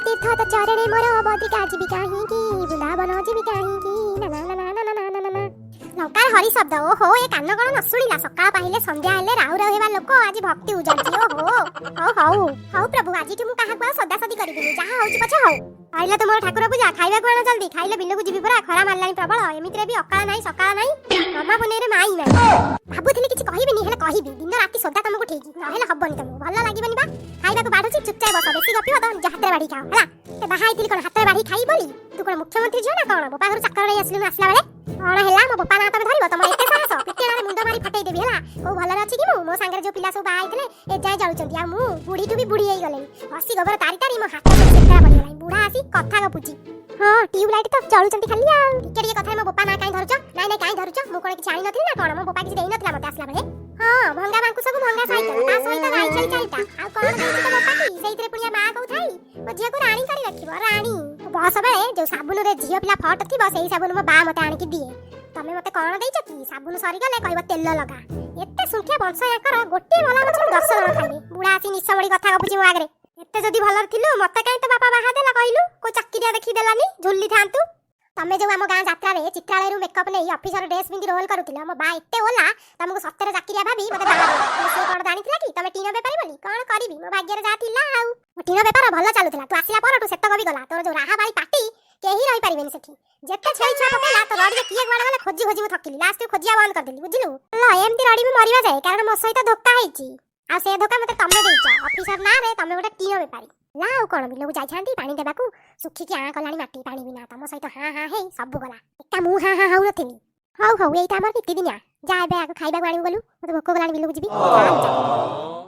ତୀର୍ଥ ତ ଚରଣେ ମୋର, ବଦ୍ରିକା ଯିବି କାହିଁକି, ବୃନ୍ଦାବନ ଯିବି କାହିଁକି, ନା ନା ନା ନା ନା ନା ନା ନା ନା। ଲଙ୍କାର ହରି ଶବ୍ଦ। ଓହୋ, ଏ କାନ କଣ ନ ଶୁଣିଲା? ସକାଳ ପାହିଲେ ସନ୍ଧ୍ୟା ହେଲେ ରାଉ ରାଉ ହେବା ଲୋକ ଆଜି ଭକ୍ତି ଉଜାଡୁଛି। ଓହୋ, ହଉ ହଉ ହଉ ପ୍ରଭୁ, ଆଜିଠୁ ମୁଁ କାହାକୁ ଆଉ ସଦାସଦି କରିବିନି। ଯାହା ହଉଛି ପଛେ ହଉ। ଆଇଲା ତୁମର ଠାକୁର ପୂଜା, ଖାଇବାକୁ ଆଣ ଜଲ୍ଦି, ଖାଇଲେ ବିଲକୁ ଯିବି ପରା। ଖରା ମାରିଲାଣି ପ୍ରବଳ। ଏମିତିରେ ବି ଅକାଳ ନାହିଁ, ସକାଳ ନାହିଁ, ରମା ପୁନେଇରେ ମାଇ ନାହିଁ। ଭାବୁଥିଲି କିଛି କହିବିନି, ହେଲେ କହିବି। ଦିନ ରାତି ସଦା ତମକୁ ଠିକ ନହେଲେ ହବନି, ତମକୁ ଭଲ ଲାଗିବନି ବା। ଖାଇବାକୁ ବାଢୁଛି, ଚୁପଚାପ ବସ। ବେଶୀ ଗପିବ ତ ନିଜ ହାତରେ ବାଢି ଖାଅ, ହେଲା? ସେ ବାହା ହେଇଥିଲି କଣ ହାତରେ ବାଢି ଖାଇ ବୋଲି? ତୁ କଣ ମୁଖ୍ୟମନ୍ତ୍ରୀ ଝିଅ ନା କଣ? ବୋପା ଘରୁ ଚାକର ନେଇ ଆସିଲୁ ଆସିଲା ବେଳେ। କଣ ହେଲା, ମୋ ବୋପା ନାଁ ତମେ ଧରିବ? ତମର ଏତେ ସାହସ? ପିଟିଣାରେ ମୁଣ୍ଡ ମାରି ଫଟେଇ ଦେବି, ହେଲା? କୋଉ ଭଲରେ ଅଛି କି ମୁଁ? ମୋ ସାଙ୍ଗରେ ଯୋଉ ପିଲା ସବୁ ବାହା ହେଇଥିଲେ, ଏ ଯାଏଁ ଜଳୁଛନ୍ତି। ଆଉ ମୁଁ ବୁଢୀଠୁ ବି ବୁଢୀ ହେଇଗଲେଣି। ହସି ଗୋବର ତାରି ତାରି ମୋ ହାତ ସବୁ ସେତେରା ପଡିଗଲାଣି। ବୁଢା ଆସି କଥା ଗପୁଛି। ହଁ, ଟ୍ୟୁବ୍ ଲାଇଟ୍ ତ ଜଳୁଛନ୍ତି ଖାଲି। ଆଉ ଟିକେ ଟିକେ କଥାରେ ମୋ ବୋପା ନାଁ କାଇଁ ଧରୁଛ? ନାଇଁ ନାଇଁ, କାଇଁ ଧରୁଛ? ମୁଁ କଣ କିଛି ଆଣିନଥିଲି ନା କଣ? ମୋ ବୋପା କିଛି ଦେଇନଥିଲା ମତେ ଆସିଲା ବେଳେ? ହଁ, ଭଙ୍ଗା ବାଙ୍କୁସକୁ ଭଙ୍ଗା ସାଇକେଲ, ତା ସହିତ ଗାଈ ଛେଳି ଚାରିଟା। ଆଉ କଣ ଦେଇଛି ତୋ ବୋପା କି? ସେଇଥିରେ ପୁଣି ମା କହୁଥାଇ ମୋ ଝିଅକୁ ରାଣୀ କରି ରଖିବ, ରାଣୀ। ବସ ବେଳେ ଯୋଉ ସାବୁନରେ ଝିଅ ପିଲା ଫଟୋ ଥିବ, ସେଇ ସାବୁନ ମୋ ବା ମତେ ଆଣିକି ଦିଏ। ତମେ ମତେ କଣ ଦେଇଛ କି? ସାବୁନ ସରିଗଲେ କହିବ ତେଲ ଲଗା। ଏତେ ଶୁଣ୍ଠିଆ ବଂଶ ୟାଙ୍କର, ଗୋଟିଏ ମଲା ମାଛ 10 ଜଣ ଖାଇବେ। ବୁଢା ଆସି ନିଶ ବଳି କଥା ଗପୁଛି ମୋ ଆଗରେ। ଏତେ ଯଦି ଭଲରେ ଥିଲୁ, ମତେ କାହିଁ ତୋ ବାପା ବାହା ଦେଲା କହିଲୁ? କୋଉ ଚାକିରିଆ ଦେଖି ଦେଲାନି, ଝୁଲି ଥାନ୍ତୁ। ତମେ ଯୋଉ ଆମ ଗାଁ ଯାତ୍ରାରେ ଚିତ୍ରାଳୟରୁ ମେକଅପ୍ ନେଇ ଅଫିସର ଡ୍ରେସ୍ ପିନ୍ଧି ରୋଲ କରୁଥିଲ, ମୋ ବା ଏତେ ଓଲା, ତମକୁ ସତରେ ଚାକିରିଆ ଭାବି ମତେ ବାହା ଦେଲା। ହେଲେ ସେ କଣ ଜାଣିଥିଲା କି ତମେ ଟିଣ ବେପାରୀ ବୋଲି? କଣ କରିବି, ମୋ ଭାଗ୍ୟରେ ଯାହା ଥିଲା। ଆଉ ମୋ ଟିଣ ବେପାର ଭଲ ଚାଲୁଥିଲା। ତୁ ଆସିଲା ପରଠୁ ସେତକ ବି ଗଲା। ତୋର ଯୋଉ ରାହାବାଳି ପାଟି, କେହି ରହିପାରିବେନି ସେଠି। ଯେତେ ଛେଳି ଛୁଆ ପକେଇଲା, ତୋ ରଡ଼ିରେ କିଏ କୁଆଡ଼େ ଗଲେ, ଖୋଜି ଖୋଜି ମୁଁ ଥକିଲି। ଲାଷ୍ଟ ଖୋଜିବା ବନ୍ଦ କରିଦେଲି, ବୁଝିଲୁ? ल, ଏମିତି ରଡ଼ି ମୁଁ ମରିବା ଯାଏ, କାରଣ ମୋ ସହିତ ଧୋକା ହେଇଛି ଆଉ ସେ ଧୋକା ମତେ ତମେ ଦେଇଛ। ଅଫିସର ନାଁରେ ତମେ ଗୋଟେ ଟିଣ ବେପାରୀ ନା ଆଉ କଣ? ବିଲକୁ ଯାଇଥାନ୍ତି ପାଣି ଦେବାକୁ, ଶୁଖିକି ଆଁ କଲାଣି ମାଟି ପାଣି ବିନା। ତମ ସହିତ ହାଁ ହାଁ ହେଇ ସବୁ ଗଲା। ଏକା ମୁଁ ହାଁ ହାଁ ହଉନଥିଲି। ହଉ ହଉ, ଏଇଟା ଆମର ନିତିଦିନିଆ। ଯା, ଏବେ ଆଗ ଖାଇବାକୁ ଆଣିବୁ ଗଲୁ, ମତେ ଭୋକ କଲାଣି, ବିଲକୁ ଯିବି। ଯା, ଯା।